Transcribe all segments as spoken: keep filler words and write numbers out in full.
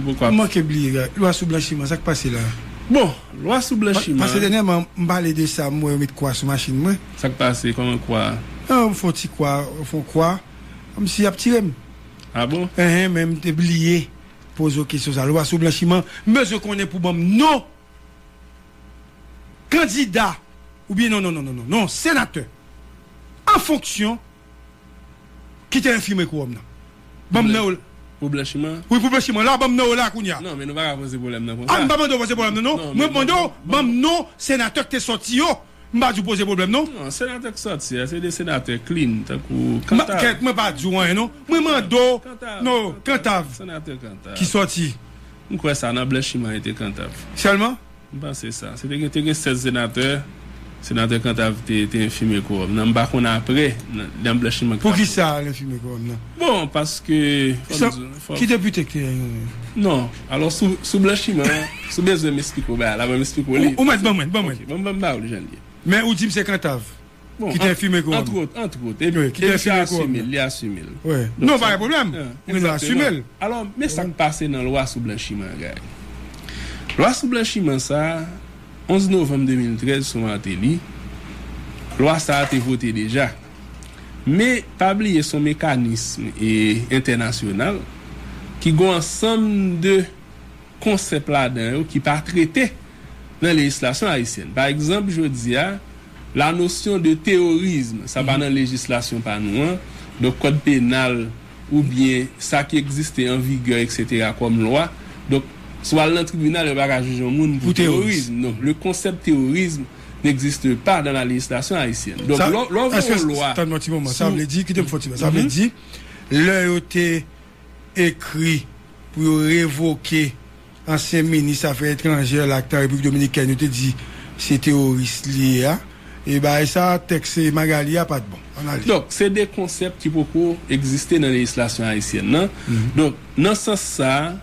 Poukwa? M manke bliye, lwa sou blanchiman, sa k pase la? Bon, lwa sou blanchiman. Paske dènyèman, m pale de sa, m wè yo met kwa sou machin mwen. Sa k pase? Kòman kwa? Ah, m fè yon ti kwa, m fè yon kwa, kòmsi y ap tire m. Ah bon? Enhen, men m te bliye poze w kesyon sa. Lwa sou blanchiman, m bezwen konnen pou ban m non kandida, oubyen non, non, non, non, non, non, senatè an fonksyon ki te enfime kowòm nan. Ban m nan yo. Pou blanchiman? Wi, pou blanchiman. La, ban m nan yo la kounye a. Non, men nou pa ka poze pwoblèm nan konsa. Ah, m pa mande w poze pwoblèm nan, non. Non, mwen mande w, ban m non senatè k te sòti yo. M pa di w poze pwoblèm, non. Non, senatè k sòti a, se de senatè clean, tankou Kantav. Kèt, mwen pa di w anyen, non. Mwen mande w, non, Kantav. Senatè Kantav. Ki sòti. M kwè sa nan blanchiman, e te Kantav. Sèlman? M panse sa. Se te gen, te gen sèz senatè, senatè Kantav te, te enfime kowòm nan. M pa konn apre, nan, nan blanchiman ki t ap fèt. Poukisa l enfime kowòm nan? Bon, paske, fò m di w, fò ki depite ki te? Non. Alò, sou, sou blanchiman an, si w bezwen m esplike w bagay la, ban m esplike w li. Ou, ou mèt ban mwen, ban mwen. Ok, ban m, ban m ba w li jan l ye. Men ou di m se Kantav. Bon, ki te enfime kowòm nan. Antrewòt, antrewòt. Wi, ki te enfime kowòm nan. Li asime l. Wi. Non, pa gen pwoblèm. Ou gen dwa asime l. Alò, men sa k pase nan lwa sou blanchiman an, Gary. Lwa sou blanchiman sa a, onz novanm de mil trèz sou Martelly, lwa sa a te vote deja. Men, pa bliye, se yon mekanis, e, entènasyonal ki gen yon ansanm de konsèp ladan yo ki pa trete nan lejislasyon ayisyèn. Pa egzanp, jodi a, la notion de terrorisme, sa pa nan lejislasyon pa nou an, donk kòd penal oubyen sa ki egziste an vigè, et cetera, kòm lwa. Donk, si w al nan tribinal, yo pa ka jije yon moun pou teworism. Non, le concept terrorisme n'existe pas dans la législation haïtienne. Donk, lè w voye yon lwa. Tann mwen ti moman, sa vle di, kite m fè yon ti bagay. Sa vle di, lè yo te ekri pou yo revoke ansyen minis afè etranjè la ki t an Repiblik Dominikèn, yo te di se teworis li ye a. E bagay sa, tèks Magalie a pa t bon. Ann ale. Donk, se de konsèp ki poko egziste nan lejislasyon ayisyèn nan. Donk, nan sans sa a,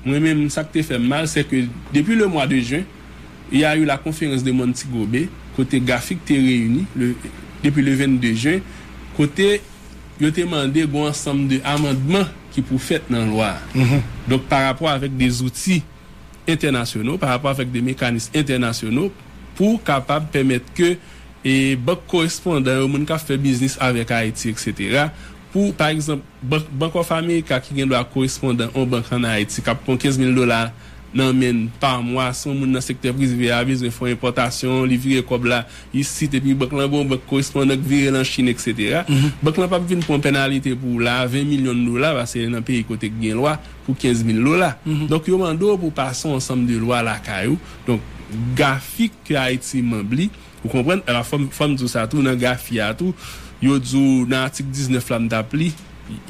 mwen menm, sa k te fè m mal, se ke depi le mwa de jen, il y a eu la conférence de Montego Bay, kote GAFIC te reyini, le, depi le vennde jen, kote yo te mande gon ansanm de amandman ki pou fèt nan lwa a. Donk, pa rapò avèk de zouti entènasyonal, pa rapò avèk de mekanis entènasyonal, pou kapab pèmèt ke, e, bank korespondan yo, moun k ap fè biznis avèk Ayiti, et cetera, pou, pa egzanp, Bank, Bank of America ki gen dwa korespondan yon bank ann Ayiti k ap pran kenz mil dola nan men n pa mwa, si yon moun nan sektè prive a bezwen fè yon enpòtasyon, li vire kòb la isit, epi bank lan gen yon bank korespondan k vire l an Chin, et cetera. Bank lan p ap vin pran pènalite pou w la, ven milyon dola, paske nan peyi kote k gen lwa, pou kenz mil dola. Donk, yo mande w pou w pase yon ansanm de lwa lakay ou. Donk, GAFIC ke Ayiti manm li, ou konprann? Ala, fò m, fò m di w sa tou, nan GAFI a tou, yo di w nan atik diznèf la m t ap li,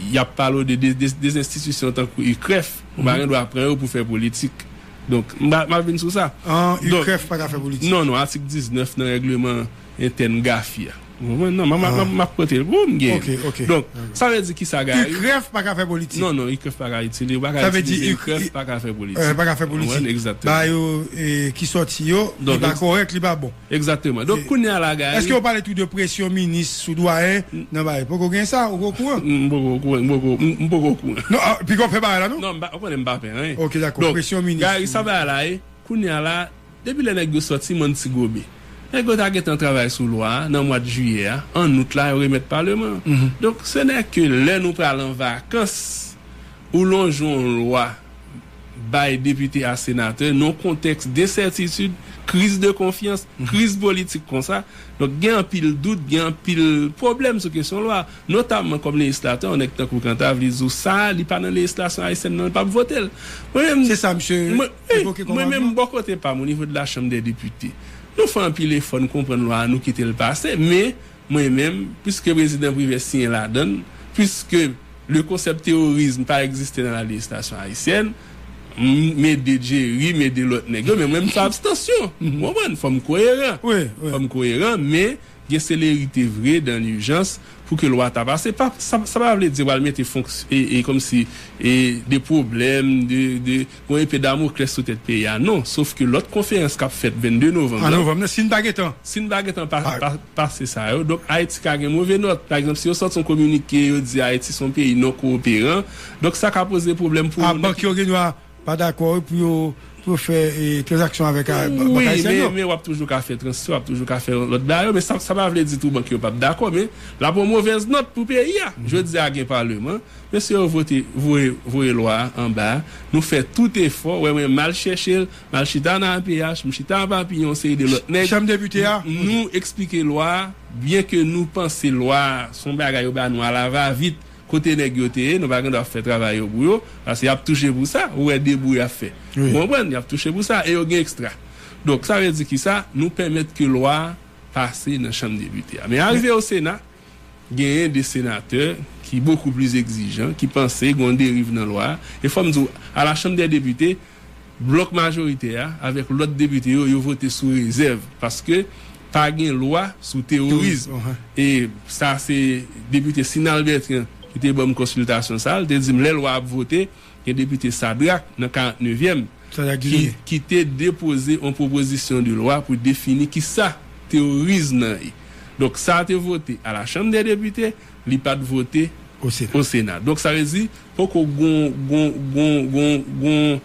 y ap pale w de, de, de, de enstitisyon tankou UCREF, ou pa gen dwa pran yo pou fè politik. Donk, m pa, m ap vin sou sa. An, UCREF pa ka fè politik. Non, non, atik diznèf nan règleman entèn GAFI a. Ou konprann? Non, m, m, m, m ap pote l pou m gen. Ok, ok. Donk, sa vle di ki sa, Gary? UCREF pa ka fè politik. Non, non, UCREF pa ka itilize, ou pa ka itilize UCREF, UCREF pa ka fè politik. Pa ka fè politik. Ou konprann? Egzakteman. Ba yo, e, ki sòti yo, li pa kòrèk, li pa bon. Egzakteman. Donk, kounye a la, Gary. Èske yo pale tou de presyon minis sou dwayen nan bagay? Poko gen sa, ou okouran? M poko okouran, m poko, m, m poko okouran. Non, a, piga w pè bagay la, non? Non, m pa, ou konnen m pa pè anyen. Ok, dakò. Donk, presyon minis. Gary, sa bagay la ye, kounye a la, depi lè nèg yo sòti Montego Bay, nèg yo ta gentan travay sou lwa a nan mwa de jiyè a, an out la, yo remèt paleman an. Donk, se nè ke lè nou pral an vakans, ou lonje yon lwa bay depite a senatè, nan yon kontèks densètitid, kriz de konfyans, kriz politik konsa. Donk, gen anpil dout, gen anpil pwoblèm sou kesyon lwa. Notamman, kòm lejislatè, yon nèg tankou Cantave, li di w sa, li pa nan lejislasyon ayisyèn nan, li p ap vote l. Mwen menm, se sa, misye evoke kòm agiman? Mwen menm, bò kote pa m, o nivo de la Chanm dè Depite, nou fè anpil efò, n konprann lwa a, nou kite l pase, men mwen menm, piske prezidan Privè siyen ladan l, piske le concept terrorisme pa egziste nan la lejislasyon ayisyèn, m, m ede Jerry, m ede lòt nèg yo, men mwen, m fè abstansyon. Ou konprann? Fò m koyeran. Wi, wi. Fò m koyeran, men gen selerite vre dans l'urgence pou ke lwa ta pase. Pa, sa, sa pa vle di yo pral mete fonks-, e, e, kòmsi, e, de pwoblèm, de, de, yon epe Damoklès sou tèt peyi a. Non, sof ke lòt konferans k ap fèt vennde novanm nan. An novanm nan, si n pa gentan. Si n pa gentan pa, pa, pase sa yo, donk Ayiti ka gen move nòt. Pa egzanp, si yo sòti yon kominike, yo di Ayiti se yon peyi non kowoperan, donk sa ka poze pwoblèm pou bank yo gen dwa pa dakò pou yo, pou yo fè e, tranzaksyon avèk a- bank Wi, ayisyen men, yo. men w ap toujou ka fè transfè, w ap toujou ka fè lòt bagay yo, men sa, sa pa vle di tou bank yo p ap dakò, men l ap yon movèz nòt pou peyi a. Jodi a gen paleman, mesye yo vote, voye, voye lwa a anba a, nou fè tout efò, wè mwen m al chèche l, m al chita nan A P H, m chita a Papillon, yon seri de lòt nèg. Chanm depite a? Nou eksplike lwa a, byen ke nou panse lwa a se yon bagay yo ba nou alavavit, kote nèg yo te ye, nou pa gen dwa fè travay yo pou yo, paske y ap touche pou sa, ou wè debri y ap fè. Wi. Ou konprann? Y ap touche pou sa, e yo gen ekstra. Donk, sa vle di ki sa? Nou pèmèt ke lwa a pase nan chanm depite a. Men arive o Sena, genyen de senatè ki bokou pli egzijan, ki panse gen yon deriv nan lwa a. E fò m di w, a la Chambre des députés, blòk majoritè a, avèk lòt depite yo, yo vote sou rezèv, paske pa gen lwa sou teworis. Teworis, uhum. E sa se depite Sinal Bertrand ki te ban m konsiltasyon sa a, li te di m lè lwa ap vote, gen depite Sadrak nan karant nevyèm Sadrak ki, Duvalier. ki te depoze yon pwopozisyon de lwa pou defini ki sa teworis nan ye. Donk sa te vote a la Chambre des députés, li pa t vote O Sena. o Sena. Donk sa vle di, poko gon, gon, gon, gon, gon,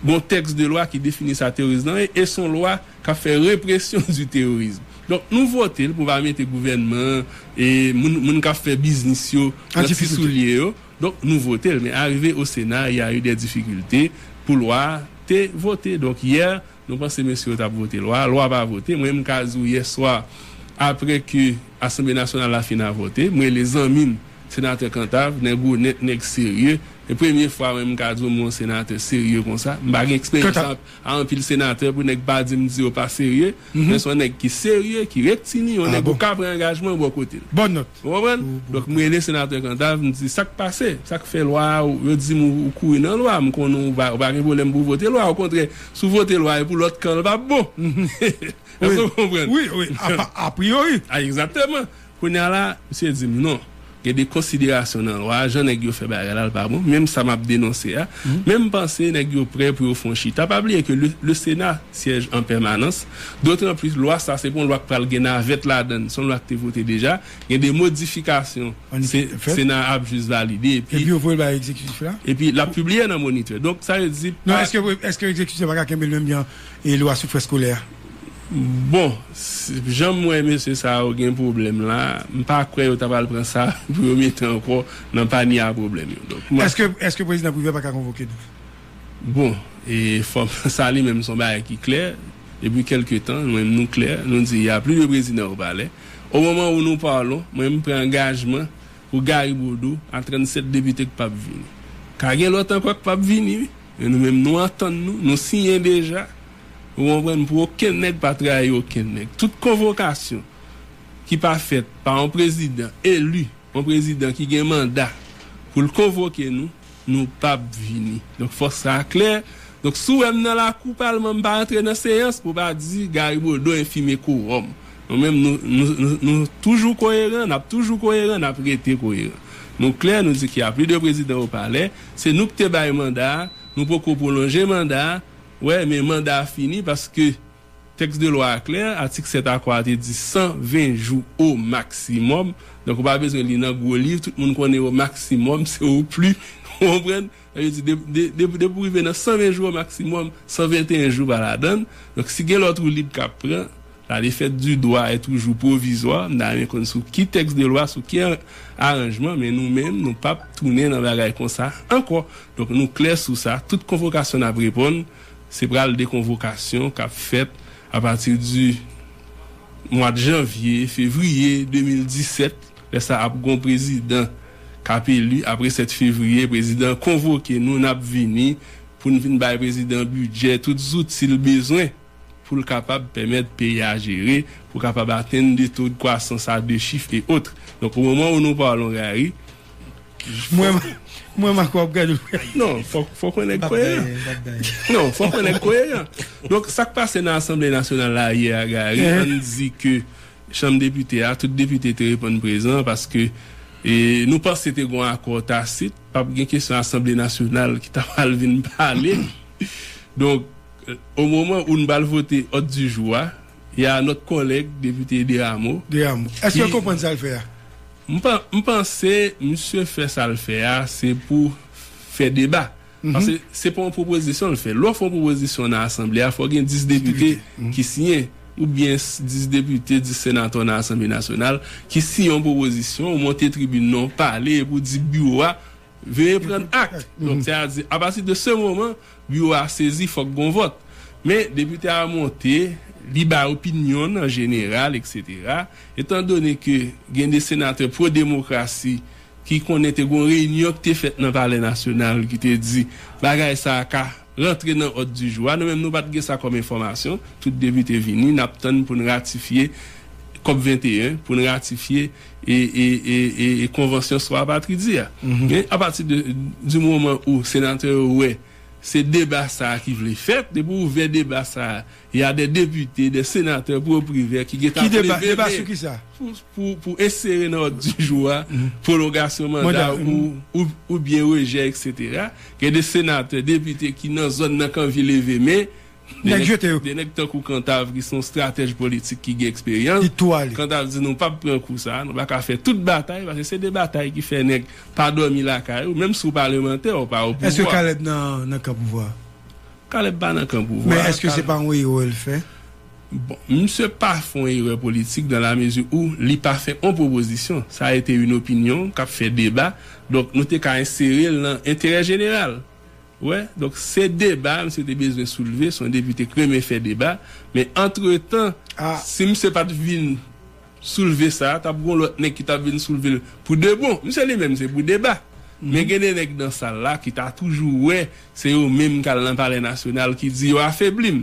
gon tèks de lwa ki defini sa teworis nan ye, e se yon lwa k ap fè represyon di teworis. Donk nou vote l pou pa mete gouvènman e moun, moun k ap fè biznis yo An nan ti difikilte. soulye yo. Donk nou vote l, men arive o Sena, y a eu des difficultés pou lwa a te vote. Donk yè, nou panse mesye yo t ap vote lwa a, lwa pa vote. Mwen, m ka di w yè swa, apre ke Asanble Nasyonal la fin a vote, m rele zanmi m, senatè Cantave, nèg onèt, nèg serye. E premye fwa mwen, m ka di w m wè yon senatè serye konsa. M pa gen eksperyans Cantave. a, a anpil senatè pou nèg pa di m di yo pa serye. Mhm. Men se yon nèg ki serye, ki rektilin, yon Ah nèg bon? ou ka pran angajman bò kote l. Bòn nòt. Ou konprann? Ou, ou Donk, m rele senatè Cantave, m di, "Sa k pase? Sa k fè lwa a, ou- yo di m ou, ou kouri nan lwa, m konnen ou pa, ou pa gen pwoblèm pou vote lwa. Okontrè, si w vote lwa a, e pou lòt kan l p ap bon." Èske Wi. w konprann? Wi, wi, a, a priori. Ah, egzakteman. Kounye a la, misye di m, "Non, gen de konsiderasyon nan lwa a, jan nèg yo fè bagay la, l pa bon." Menm sa m ap denonse a, Mhm. men m panse nèg yo prè pou yo fè yon chita. Pa bliye ke le, le Sena siège en permanence. D'autant plus, lwa sa, se pou yon lwa k pral gen navèt ladan l. Se yon lwa k te vote deja. Gen de modifikasyon. An Se, efè. Sena ap jis valide. Epi, Epi yo voye l bay egzekitif la? epi l ap pibliye nan Moniteur. Donk, sa vle di, Non, pa èske, èske egzekitif la pa ka kenbe l menm jan e lwa sou frè eskolè a? Bon, s- jan m wè mesye sa yo gen pwoblèm la, m pa kwè yo ta pral pran sa pou yo mete ankò nan panye a pwoblèm yo. Donk, m Èske, èske prezidan Privè pa ka konvoke nou? Bon, e fòm sa li menm se yon bagay ki klè. Depi kèlke tan, nou menm nou klè, nou di y a plus de président au palais. Au moment où nous parlons, mwen m pran angajman pou Gary Bodeau a trannsèt depite k p ap vini. Ka gen lòt ankò k p ap vini, wi. Men nou menm nou antann nou, nou siyen deja. Ou konprann, pou okenn nèg pa trayi okenn nèg. Tout konvokasyon ki pa fèt pa yon prezidan eli, yon prezidan ki gen manda pou l konvoke nou, nou p ap vini. Donk, fòk sa klè. Donk, si w wè m nan lakou palman, m pa antre nan seyans pou pa di Gary Bodeau enfime kowòm. Nou menm, nou, nou, nou, nou toujou koyeran, n ap toujou koyeran, n ap rete koyeran. Nou klè, nou di qu'il y a plus de président au palais, se nou ki te bay manda a, nou poko pwolonje manda a, wè, men manda a fini paske tèks de lwa a klè, atik sèt akò a te di san ven jou o maksimòm. Donk, ou pa bezwen li nan gwo liv, tout moun konnen o maksimòm, se o pli, ou konprann? Sa vle di, de- de- de- depi w rive nan san ven jou o maksimòm, san venteyen jou pa ladan l. Donk, si gen lòt woulib k ap pran, la défaite du droit est toujours provisoire, m ta renmen konn sou ki tèks de lwa, sou ki an- aranjman, men nou menm, nou p ap tounen nan bagay konsa ankò. Donk, nou klè sou sa, tout konvokasyon n ap reponn, se pral de konvokasyon k ap fèt apati di mwa de janvye, fevriye de mil disèt, lè sa ap gon prezidan k ap eli apre sèt fevriye, prezidan konvoke nou, n ap vini pou n vin bay prezidan bidjè, tout zouti l bezwen pou l kapab pèmèt peyi a jere, pou kapab atenn de to de kwasans a de chif e ot. Donk, au moment où nous parlons, Gary, Mwen, mwen, Marco ap gade w. Non, fòk, fòk yon nèg koyeran. Non, fòk yon nèg koyeran. Donk, sa k pase nan Asanble Nasyonal la yè a, Gary, ann di ke Chanm Depite a, tout depite te reponn prezan paske e, nou panse te gon akò tasit, p ap gen kesyon Asanble Nasyonal ki ta pral vin pale. Donk, o moman où n pral vote òd di jou a, y a nòt kòlèg depite Desrameaux. Desrameaux. Èske w konprann sa l fè a? M pa- m panse misye fè sa l fè a, se pou fè deba. Paske se pa yon pwopozisyon l fè. Lè w fè yon pwopozisyon nan asanble a, fò gen dis depite ki siyen, oubyen dis depite, dis senatè nan Asanble Nasyonal ki siyen yon pwopozisyon, ou monte tribin nan, ou pale, epi w di biwo a, veuillez prendre acte. Donk, sètadi, apati de se moman, biwo a sezi, fòk gon vòt. Men, depite a monte, li bay opinyon l an jeneral, etsetera. Etandone ke gen de senatè pwo-demokrasi ki konnen te gon reyinyon ki te fèt nan Palè Nasyonal ki te di bagay sa a ka rantre nan òd di jou a. Nou menm, nou pa t gen sa kòm enfòmasyon. Tout depite vini, n ap tann pou n ratifye COP venteyen, pou n ratifye e, e, e, e, e konvansyon sou apatridye a. Men apati de, di moman ou senatè yo wè se deba sa a ki vle fèt, depi w ouvè deba sa a, y a de depite, de senatè pwo-Privè ki gentan ap leve men pou, pou, pou ensere nan òd di jou a pwolongasyon manda ou, ou, oubyen rejè, etsetera. Gen de senatè, depite ki nan zòn nan k anvi leve men, de nèg, de nèg tankou Cantave ki se yon estratèj politik ki gen eksperyans. Cantave di nou p ap pran kou sa, nou pa ka fè tout batay, paske se de batay ki fè nèg pa dòmi lakay ou, menm si w palemantè, ou pa o pouvwa. Èske Caleb nan, nan kan pouvwa? Caleb pa nan kan pouvwa. Men èske se pa yon erè l fè? Bon, misye pa fè yon erè politik dans la mesure où li pa fè yon pwopozisyon. Sa a été une opinion k ap fè deba. Donk, nou te ka ensere l nan enterè jeneral. Wè, donk se deba misye te bezwen soulve, se yon depite k renmen fè deba. Men antretan, si misye pa t vin soulve sa, t ap gen yon lòt nèg ki t ap vin soulve l pou de bon. Misye li menm se pou deba. Men gen de nèg nan sal la ki ta toujou wè se yo menm k al nan Palè Nasyonal ki di yo afebli m.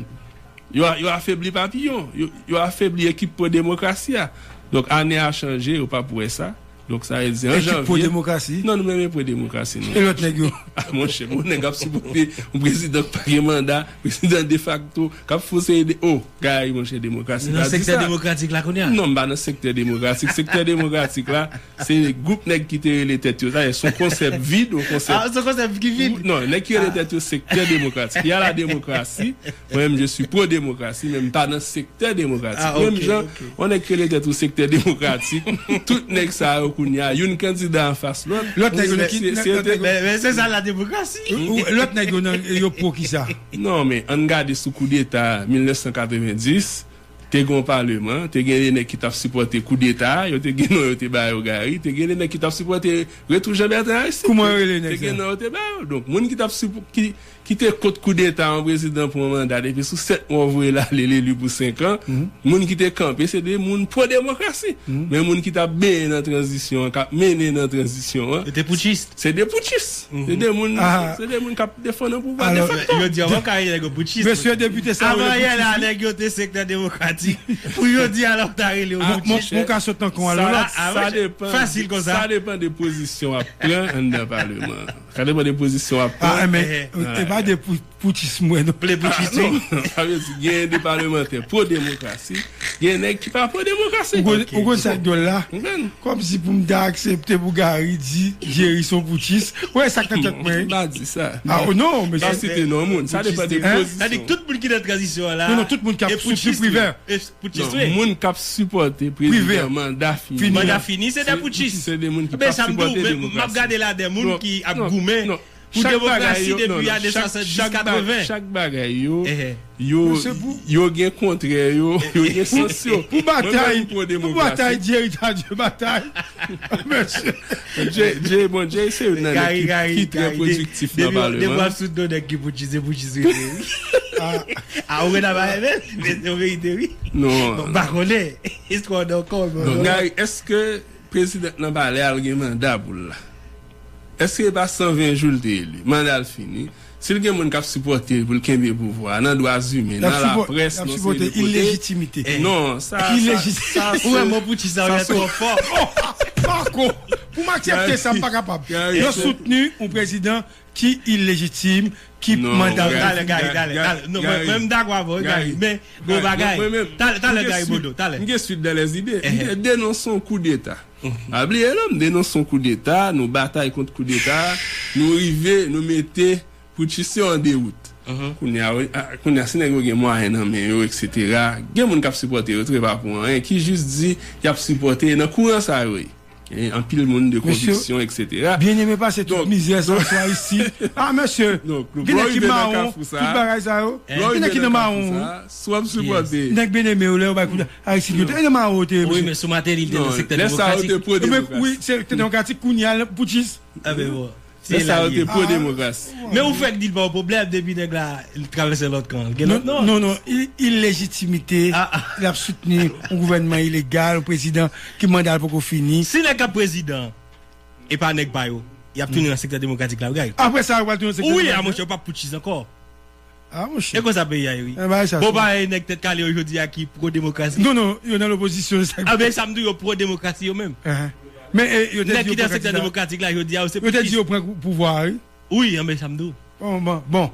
Yo, yo afebli Papiyon. Yo, yo afebli ekip pwo-demokrasi a. Donk, ane a chanje, yo p ap wè sa. Donk, sa vle di, an janvye. Ekip pwo-demokrasi? Non, nou menm e pwo-demokrasi, nou. E lòt nèg yo? Ah, monchè, bon, nèg ap sipòte yon prezidan k pa gen manda, prezidan defakto, k ap fè yon seri de, oh, Gary, monchè, demokrasi pa di sa. Nan sektè demokratik la kounye a? Non, m pa nan sektè demokratik. Sektè demokratik la, se gwoup nèg ki te rele tèt yo. Sa se yon konsèp vid, yon konsèp. Ah, se yon konsèp ki vid? Non, nèg ki rele tèt yo sektè demokratik. Il y a la démocratie. Mwen menm, je suis pro-démocratie, men m pa nan sektè demokratik. Ah, menm jan, yon nèg ki rele tèt ou sektè demokratik, tout nèg sa yo kounye a, youn kandida anfas lòt. Lòt nèg yo nan ki, lòt nèg yo. Men, men se sa la demokrasi. Lòt nèg yo nan, yo pwo kisa? Non, men ann gade sou koudeta mil nèf san katrevendis, te gen yon paleman, te gen de nèg ki t ap sipòte koudeta, yo te gen non yo te ba yo, Gary, te gen de nèg ki t ap sipòte retou Jean Bertrand Aristide. Kouman yo rele nèg sa? Te gen non yo te ba yo. Donk, moun ki t ap sipò-, ki, ki te kont koudeta yon prezidan pou yon manda, depi sou sèt mwa w voye l ale, l eli pou senk an, moun ki te kanpe, se de moun pwo-demokrasi. Men moun ki t ap benyen nan tranzisyon an, k ap mennen nan tranzisyon an, se de poutchis. Se de moun, se de moun k ap defann yon pouvwa defakto. Yo di anvan karyè nèg yo poutchis. Mesye depite sa yo rele poutchis. Avan yè la, nèg yo te sektè demokratik. Pou yo di alò ta rele yo poutchis. Mon ka sot nan kon alò la. Sa depan, fasil konsa. Sa depan de pozisyon w ap pran anndan paleman an. Sa depan de pozisyon w ap pran. Ah, men, e pa de pou- Poutchis mwen non. Ple poutchis, wi. Sa vle di, gen de palemantè pwo-demokrasi, gen nèg ki pa pwo-demokrasi. Ou konn, ou konn sa k dwòl la? Kòmsi pou m ta aksepte pou Gary di Jerry se yon poutchis. Ou wè sa k nan tèt mwen, wi. M pa di sa. Ah, oh, non, men pa site non moun. Sa depan de pozisyon. Sa di tout moun ki nan tranzisyon an la. Non, non, tout moun k ap sipòte Privè. Poutchis, wi. Non, moun k ap sipòte prezidan manda fini. Manda fini, se de poutchis. Se de moun ki p ap sipòte demokrasi. M ap gade la de moun ki ap goumen. Pou demokrasi depi ane swasanndis, katreven. Chak bagay yo, yo, yo gen kontrè yo, yo gen sans yo. Pou batay, pou batay, Jerry Tardieu batay. Mesye. Jay, Jay, bon, Jay se youn nan nèg ki, ki trè pwodiktif nan paleman. Depi w ap sot non nèg ki poutchis, se poutchis rete, wi. Ah, ou renmen, men se yon verite, wi. Non. Bon, m pa konnen. Istwa nan kò, men. Donk, Gary, èske prezidan nan palè a, l gen manda pou l la? Èske e pa san ven jou l te eli? Manda l fini. Si l gen moun k ap sipòte l pou l kenbe pouvwa a, nan dwa imen, nan laprès, nan seri de kote. Ilejitimite. Non, sa, sa, sa, ou wè mo poutchis sa, ou wè twò fò. Pako, pou m aksepte sa, m pa kapab. Yo soutni yon prezidan ki ilejitim, ki manda. Talè, Gary, talè, talè. Non, mwen, mwen, m dakò avè w, Gary, men gon bagay. Talè, talè, Gary Bodeau, talè. M gen suite dans les idées. M te denonse yon koudeta. Pa bliye non, m denonse yon koudeta, nou batay kont koudeta, nou rive, nou mete poutchis yo an dewout. Kounye a, a, kounye a, si nèg yo gen mwayen nan men yo, etsetera, gen moun k ap sipòte yo, trè pa pou anyen, ki jis di y ap sipòte, e nan kouran sa yo ye. Gen anpil moun de konviksyon, et cetera. Byeneme pase tout mizè sa sou Ayiti. Ah, mesye, gen nèg ki mawon, tout bagay sa yo. Gen nèg ki nan mawon, wi. Si w ap sipòte. Nèg Byeneme yo, lè yo bay kout Ayiti, yo te nan mawon, yo te, mesye. Wi, men sou Martelly, li te nan sektè demokratik. Wi, sektè demokratik, kounye a, poutchis. Ah, ben bon. Lè sa yo te pwodemokrasi. Men ou fèk di l pa yon pwoblèm depi nèg la travèse lòt kan. Gen lòt non. Non, non, il, il lejitimite, l ap soutni yon gouvènman ilegal, yon prezidan ki manda l poko fini. Si nèg k ap prezidan, e pa nèg pa yo, y ap tounen nan sektè demokratik la, wi, Gary. Apre sa, yo pral tounen nan sektè demokratik la. Wi, a monchè, yo p ap poutchis ankò. Ah, monchè. E konsa peyi a ye, wi. Bon, bagay nèg tèt kale yo jodi a ki pwodemokrasi. Non, non, yo nan lopozisyon, se sa. Ah, ben, sa m di w, yo pwodemokrasi yo menm. Men, eh, yo te di yo pran kandida. Nèg ki nan sektè demokratik la, jodi a, yo se poutchis. Yo te di yo pran pouvwa a, wi. Wi, an ben, sa m di w. Bon, bon, bon.